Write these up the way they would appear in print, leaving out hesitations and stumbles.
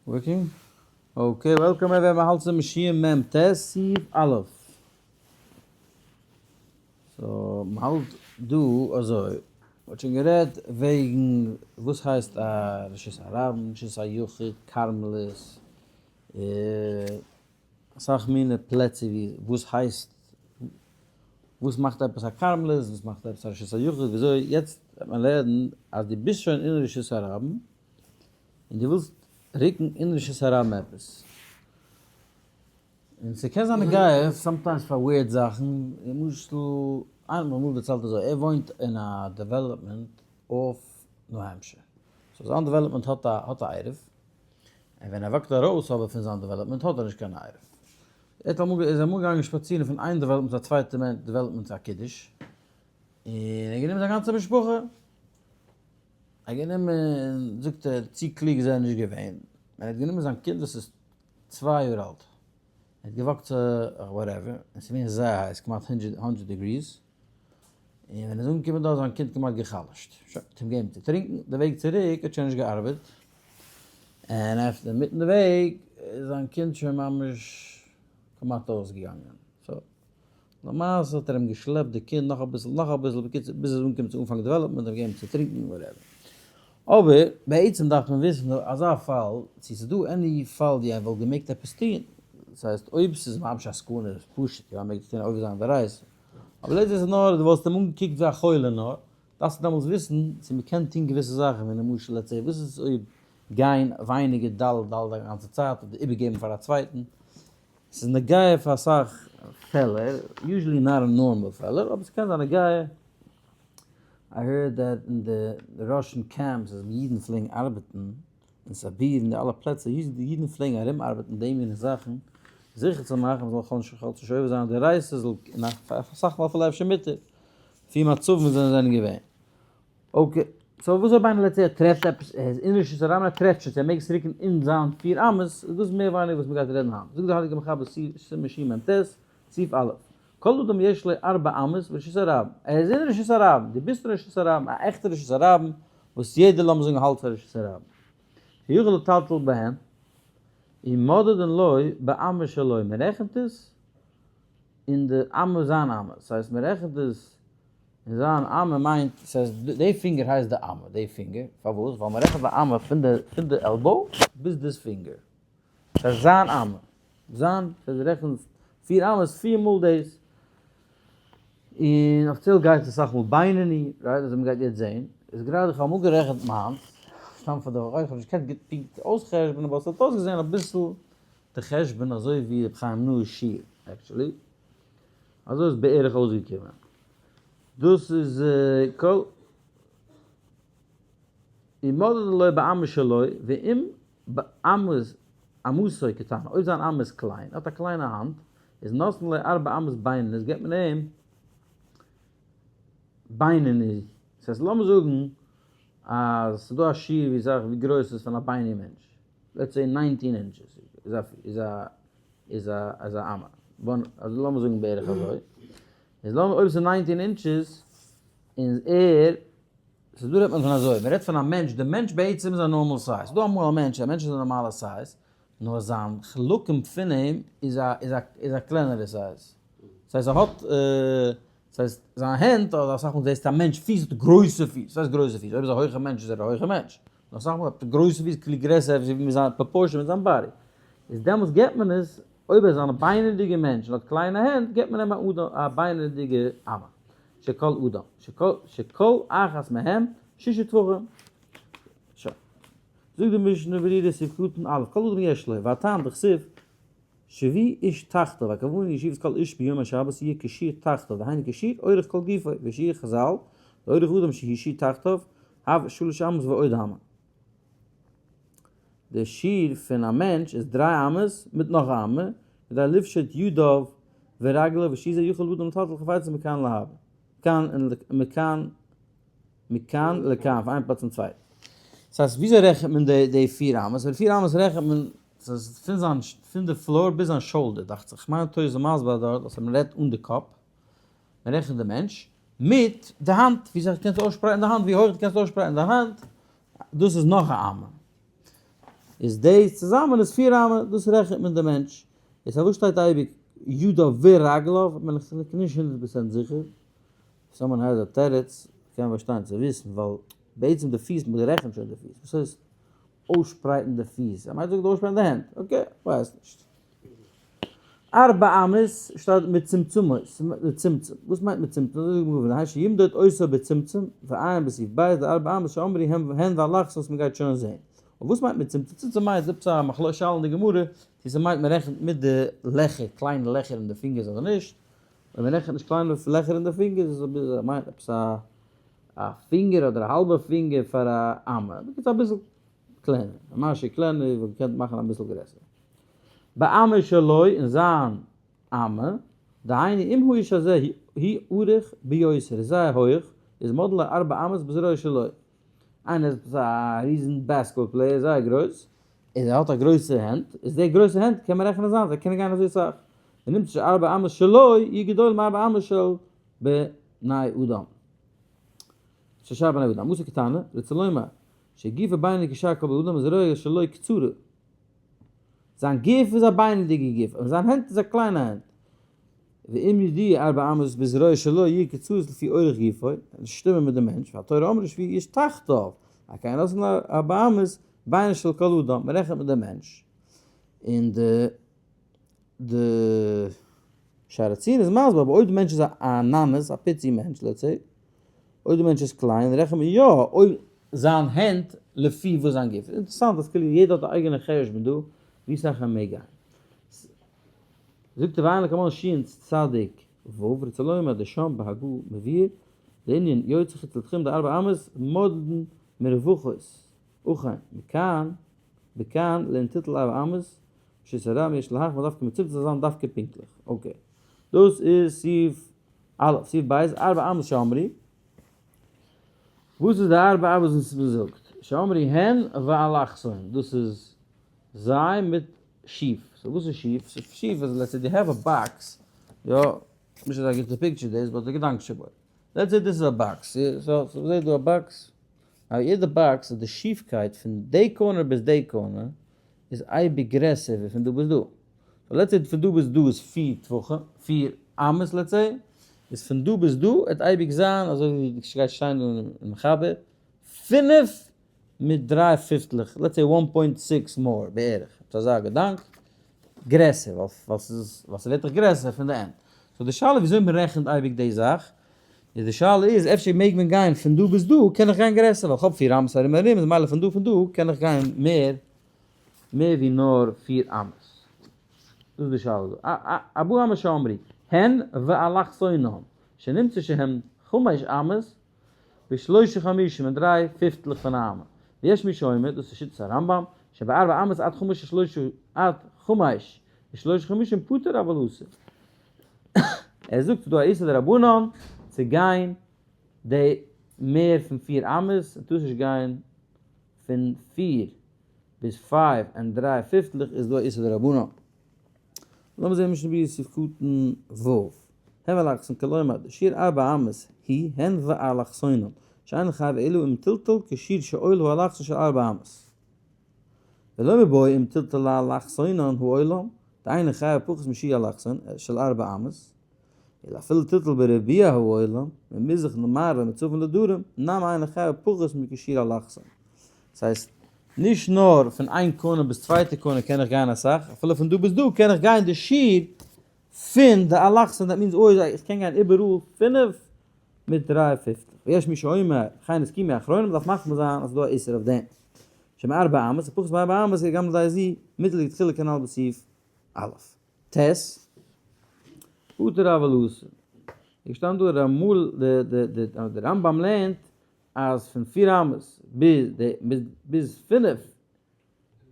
Working? Okay, welcome everyone, מ'האלט צום שיעור מ ט, סעיף א'. So, מ'האלט דא אזוי, מ'האט שוין גערעדט וועגן וואס הייסט א רשות הרבים, רשות היחיד, כרמלית, אסאך מיני פלעצער ווי וואס הייסט, וואס מאכט עפעס א כרמלית, וואס מאכט עפעס א רשות היחיד, וויאזוי, יעצט וועט מען רעדן אז דו ביסט שוין אין רשות הרבים, און דו ווילסט רוקן אין רשות הרבים עפעס, און ס'קען זיין נוגע sometimes פאר weird זאכן, למשל איינער האט מיר אמאל דערציילט אזוי, ער וואוינט אין א development אויף ניו העמפשיר, so זיין development האט א האט א עירוב, און ווען ער walk ט ארויס אבער פון זיין development האט ער נישט קיין עירוב. ער האט אמאל איז אמאל געגאנגען שפאצירן פון איין development צו א צווייטע development צו א קידוש, און ער האט גענומען זיין גאנצע משפחה, ער האט גענומען, זאגט ער, צו קלוג איז ער נישט געווען, ער האט גענומען זיין קינד וואס איז צוויי יאר אלט, ער האט גע walk ט צו whatever, און ס'איז געווען זייער הייס, כמעט הונדרעט degrees, און ווען ער איז אנגעקומען דארט איז זיין קינד כמעט גע'חלש'ט, שוין, האט אים געגעבן צו טרינקען, די וועג צוריק האט שוין נישט געארבעט, און after אינמיטן די וועג איז זיין קינד שוין ממש כמעט אויסגעגאנגען, so למעשה האט ער אים געשלעפט די קינד נאך אביסל נאך אביסל, בקיצור ביז עס איז אנגעקומען צו אנפאנג development אים געגעבן צו טרינקען whatever. אבער בעצם דארף מען וויסן אזא פאל צו ס'איז דא any פאל ווי ער וואלט געמעגט עפעס טון, דאס הייסט אויב ס'איז ממש א סכנה איז פשוט יא ער מעג עס טון עובר זיין דאורייתא, אבער let's say ס'איז נאר דו וואלסט אים אנגעקוקט ווי א חולה נאר, דארפסטו דעמאלטס וויסן צו מ'קען טון געוויסע זאכן ווי למשל let's say וואס איז אויב גיין ווייניגער ד' ד' א גאנצע צייט אדער איבערגעבן פאר א צווייטן, ס'איז נוגע פאר אסאך פעלער, usually נאט א normal פעלער, אבער ס'קען זיין נוגע. I heard that אין די Russian camps אז אידן פלעגן ארבעטן אין סיביר אין די אלע פלעצער, די אידן פלעגן ארום ארבעטן די מינע זאכן זיכער צו מאכן מ'זאל כאטש נישט עובר זיין דאורייתא זאל, און אסאך מאל אפילו אפשר מותר, לפי מצבם ווי זיי זענען געווען. Okay, so וואס אויב איינער let's say ער טרעפט עפעס, ער איז אין רשות הרבים ער טרעפט שוין צו ער מעג עס רוקן אין זיין פיר אמות, איז דאס מער ווייניגער וואס מ'גייט רעדן היינט. זאגט דער הייליגער מחבר סימן שמ ט, סעיף א', כל אדם יש לו ארבע אמות ברשות הרבים, ער איז אין רשות הרבים, דו ביסט אין רשות הרבים, א עכטע רשות הרבים, וואס יעדער לאמיר זאגן האלט פאר רשות הרבים. שיכול לטלטל בהם, ומודדין לו באמה שלו, מ'רעכנט עס אין די אמה זיין אמה, ס'הייסט מ'רעכנט עס און זיין אמה מיינט, ס'הייסט די פינגער הייסט די אמה, די פינגער, פארוואס? ווייל מ'רעכנט די אמה פון די פון די elbow ביז this פינגער, ס'הייסט זיין אמה, זיין, ס'הייסט דו רעכנסט פיר אמות פיר מאל דאס, און אפיציעל גייט עס אסאך מאל בינוני, right, אזוי מ'גייט יעצט זעהן, איז גראדע איך האב אמאל גערעכנט מיינס, סתם פאר די איך האב נישט געקענט גוט פונקט אויס'חשבונ'ען אבער ס'האט אויסגעזעהן אביסל די חשבון אזוי ווי רבי חיים נאה שיעור, actually. אזוי איז בערך אויסגעקומען. דאס איז כל אם מודד לו באמה שלו ואם באמות אמתו קטנה, אויב זיין אמה איז קליין, ער האט א קליינע האנט, איז נותן לו ארבע אמות בינונית, געבט מען אים בינוני. דאס הייסט לאמיר זאגן אז ס'איז דא א שיעור ווי סאך ווי גרויס ס'איז פון א בינוני מענטש, let's say nineteen inches איז א איז א איז א איז א אמה, אזוי לאמיר זאגן בערך אזוי, איז לאמיר אויב ס'איז nineteen inches און ער, ס'איז דא רעדט מען פון אזוי, מ'רעדט פון א מענטש, די מענטש בעצם איז א normal size, ס'דא אמאל א מענטש, א מענטש איז א נארמאלע size, נאר זיין חלקים פון אים איז א איז א איז א קלענערע size, ס'הייסט ער האט ס'הייסט זיין הענט, אדער אסאך מאל זעסטו א מענטש פיס האט גרויסע פיס, וואס הייסט גרויסע פיס? אויב איז א הויכע מענטש איז ער א הויכע מענטש, נאר אסאך מאל האט ער גרויסע פיס כאילו גרעסער ווי מיט זיין proportion מיט זיין body, איז דעמאלטס געבט מען עס, אויב ער איז א בינוני'דיגע מענטש און האט קליינע הענט געבט מען אים א בינוני'דיגע אמה, שכל אדם, שכל אחת מהם שישה טפחים. שוין. זאגט די משנה ברורה סעיף קטן א', כל אדם יש לו, והטעם דכתיב שווי איש תחתיו, הכוונה ישיבת כל איש ביום השבת יהיה כשיעור תחתיו, דהיינו כשיעור אורך כל גופו, ושיעור חזל, לאורך אדם שהוא שיעור תחתיו, הוה שלש אמות ועוד אמה. די שיעור פון א מענטש איז דריי אמות מיט נאך א אמה, כדי לפשוט ידיו ורגליו ושיעור זה יכול אדם לטלטל חפצים מכאן להבא, מכאן מכאן מכאן לכאן, פון איין פלאץ צום צווייטן. דאס הייסט וויאזוי רעכנט מען די פיר אמות? די פיר אמות רעכנט מען ס'איז פון זיין פון די floor ביז זיין shoulder דאכט זיך, כ'מיין תוס' איז מסביר דארט אז מען רעדט אן די קאפ, מען רעכנט די מענטש מיט די האנט, ווי סאך דו קענסט אויסשפרייטן די האנט, ווי הויך דו קענסט אויסשפרייטן דיין האנט, דאס איז נאך א אמה. איז דאס צוזאמען איז פיר אמה, דאס רעכנט מען די מענטש. איז פארוואס שטייט אייביג ידיו ורגליו, בין איך נישט 100% זיכער. someone has א תירוץ, קען באשטיין צו וויסן, ווייל בעצם די פיס, מען רעכנט שוין די פיס, וואס הייסט אויסשפרייטן די פיס? ער מיינט זאגט אויסשפרייטן די הענט, okay, כ'ווייס נישט. ארבע אמות שטייט מצומצמות, מצומצם, וואס מיינט מצומצם? אזוי זאגט מגן דוד, שימדוד אותו בצמצום, ועיין בסעיף ב', די ארבע אמות שאמרו הם הן ואלכסון וואס מ'גייט שוין זעהן. אבער וואס מיינט מצומצם? צמצום מיינט עפעס א מחלוקת שאלה אין די גמרא, צו ס'מיינט מ'רעכנט מיט די לעכער, קליינע לעכער אין די פינגערס אדער נישט. אויב מ'רעכנט נישט קליינע לעכער אין די פינגערס איז אביסל מיינט עפעס א א פינגער אדער א האלבע פינגער פאר א אמה, בקיצור אביסל קלענער, א משהו קלענער וואלט געקענט מאכן אביסל גרעסער. באמה שלו אין זיין אמה, דהיינו אם האיש הזה הוא ארוך ביותר איז זייער הויך, איז מודד לו ארבע אמות בזרוע שלו. איינער איז א ריזן basketball player זייער גרויס, און ער האט א גרויסע הענט, איז די גרויסע הענט קען מען רעכענען זיינס, זיי קענען גיין אזוי סאך. ונמצא שארבע אמות שלו יהיו גדול מארבע אמות של בני אדם. של שאר בני אדם. אמתו קטנה, רוצה לומר, שגופו בינוני כשאר כל בני אדם וזרועו שלו קצרה. זיין גוף איז א בינוני'דיגע גוף, אבער זיין הענט איז א קליינע הענט. ואם ידיע ארבע אמות בזרוע שלו יהיו קצרות לפי אורך גופו, נישט שטימען מיט די מענטש, והתורה אמרה שיהא איש תחתיו, על כן נותנין לו ארבע אמות בינוני של כל אדם, מען רעכנט מיט די מענטש. און די די שערי ציון איז מסביר, אבער אויב די מענטש איז א ננס, א פיצי מענטש, let's say, אויב די מענטש איז קליין רעכנט מען יא אויב זיין הענט לפי וואס זיין גוף איז. אינטערעסאנט אז כאילו יעדער האט א אייגענע חשבון דא ווי סאך ער מעג גיין. זאגט ער ועיין לקמן שין צדיק ו' רוצה לומר דשם בהגה מבאר לענין יוצא חוץ לתחום דארבע אמות מודדין מרווחות אכן מכאן בכאן לענין טלטול ארבע אמות ברשות הרבים יש להחמיר דווקא מצומצם זאל זיין דווקא פונקטליך. okay דאס איז סעיף א', סעיף ב', ארבע אמות שאמרו, וואס איז די ארבע אמות וואס מען זאגט? שאמרו הן ואלכסון, דאס איז זיי מיט שיף, so וואס איז שיף? שיף איז let's say דו have א box, יא, נישט אזא גוטע picture דאס, but די געדאנק שבו. let's say דאס איז א box, so מ'זעט דא א box, א יעדע box איז די שיפקייט פון די corner ביז די corner איז אייביג גרעסער ווי פון דא ביז דא. so let's say פון דא ביז דא איז פיר טפחים, פיר אמות let's say, איז פון דא ביז דא וועט אייביג זיין אזוי ווי ס'גייט שטיין דא אין מחבר, פינף מיט דריי פיפטלעך, let's say one point six more בערך, עפעס אזא געדאנק, גרעסער, ווייל ס'איז, ווייל ס'ווערט דאך גרעסער פון די end. so די שאלה וויאזוי מ'רעכנט אייביג די זאך, איז די שאלה איז אפשר מעג מען גיין פון דא ביז דא קען איך גיין גרעסער ווייל כ'האב פיר אמות ארום ארום איז מילא פון דא פון דא קען איך גיין מער מער ווי נאר פיר אמות. דאס איז די שאלה דא. ארבע אמות שאמרו הן ואלכסונן שנמצא שהם חמש אמות ושלושה חמישים און דריי פיפטלעך פון א אמה. ויש מי שאומר, דאס איז שיטת הרמב"ם, שבארבע אמות עד חמש ושלושה עד חמש ושלושה חמישים פטור אבל אסור. ער זאגט ס'איז דא א איסור דרבנן צו גיין די מער פון פיר אמות, און טארסט נישט גיין פון פיר ביז פייוו און דריי פיפטלעך איז דא א איסור דרבנן. לאמיר זעהן משנה ברורה סעיף קטן ו', הן ואלכסון כלומר די שיעור ארבע אמות היא הן ואלכסונן שאין חייב אלא אם טלטל כשיעור שעולה האלכסון של ארבע אמות. ולא מיבעיא אם טלטל האלכסונן העולה, דאינו חייב פחות משיעור אלכסון של ארבע אמות, אלא אפילו טלטל ברביע העולה, ממזרח למערב ומצפון לדרום, נמי אינו חייב פחות מכשיעור אלכסון. דאס הייסט, נישט נאר פון איין corner ביז צווייטע corner קען איך גיין אסאך, אפילו פון דא ביז דא קען איך גיין די שיעור פון די אלכסון, that means אויב איך קען גיין איבעראל פינף מיט דריי פיפטלעך. ויש מי שאומר, וכן הסכימו האחרונים, מ'דארף מחמיר זיין אז ס'איז דא א איסור אויף דעם. שמארבע אמות, ופחות מארבע אמות, גם לדעה זו, מותר לכתחילה כנ"ל בסעיף א'. ט', פטור אבל אסור. איז געשטאנען דא רמל די רמב"ם לערנט אז פון פיר אמות ביז פינף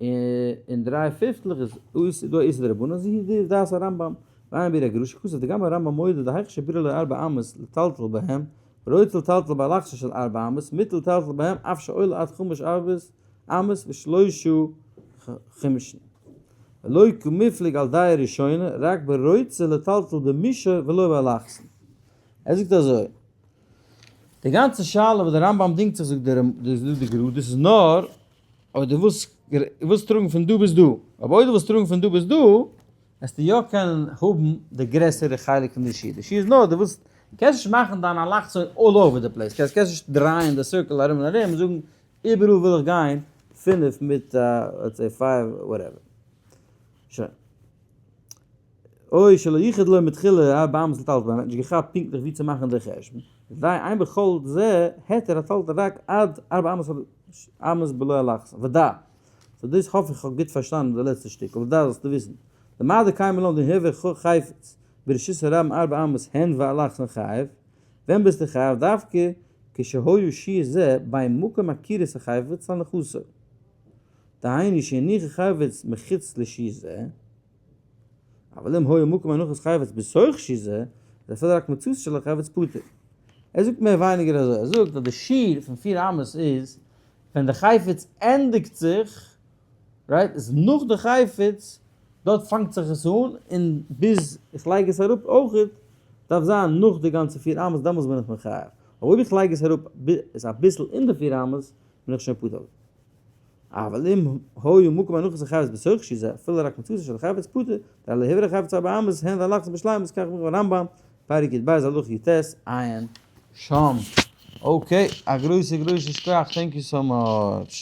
און דריי פיפטלעך איז דא א איסור דרבנן, זו היא די דעת הרמב"ם, ועיין ביאור הגר"א שכתב דגם הרמב"ם מודה דהיכא שבירר לו ארבע אמות לטלטל בהם, ורוצה לטלטל באלכסון של ארבע אמות, מותר לטלטל בהם אף שעולה עד חמש אמות ושלושה חמשין. ולא קמיפלג על דעה ראשונה, רק ברוצה לטלטל במישור ולא באלכסון. ער זאגט אזוי, די גאנצע שאלה וואס די רמב"ם דינגט זיך זאגט די גר"א, דאס איז נאר. אבער דו ווילסט ווילסט טראגן פון דא ביז דא, אבער אויב דו ווילסט טראגן פון דא ביז דא, וועסטו יא קענען האבן די גרעסערע חלק פון די שיעור, די שיעור איז נאר דו ווילסט, קענסט נישט מאכן דיין אלכסון all over the place, קענסט קענסט נישט דרייען די circle ארום און ארום און זאגן איבעראל וויל איך גיין פינף מיט let's say five whatever. שוין. אוי שלא ייחד לו מתחילה ארבע אמות לטלטל, מען האט נישט געכאפט פונקטליך ווי צו מאכן די חשבון, ודאי אין בכל זה היתר הטלטלה רק עד ארבע אמות אמות בלא אלכסון, ודע, so דאס האף איך האב גוט פארשטאנען די לעצטע שטיקל, ודע זאלסטו וויסן, למאי דקיימא לן דהוי חפץ ברשות הרבים ארבע אמות הן ואלכסון חייב, ווען ביסטו חייב דווקא כשהיו שיעור זה בין מקום עקירת החפץ להנחתו, דהיינו שהניח חפץ מחוץ לשיעור זה, אבל אם היה מקום הנחת חפץ בתוך שיעור זה, איז אפילו רק מצות של החפץ פטור. ער זאגט מער ווייניגער אזוי, ער זאגט אז די שיעור פון פיר אמות איז ווען די חפץ ענדיגט זיך, right, איז נאך די חפץ, דארט פאנגט זיך עס אן, און ביז איך לייג עס אראפ אויכעט, דארף זיין נאך די גאנצע פיר אמות, דעמאלס בין איך מחייב. אבער אויב איך לייג עס אראפ איז אביסל אין די פיר אמות, בין איך שוין פטור. אבל אם היה מקום הנחת החפץ בתוך שיעור זה, אפילו רק מצותו של החפץ פטור, דלא הבריא חפץ ארבע אמות, הן והלכת בשלימות, כך מובא ברמב"ם, פרק י"ב הלכה י"ט, עיין שם. okay, א גרויסע גרויסע שכוח, thank you so much.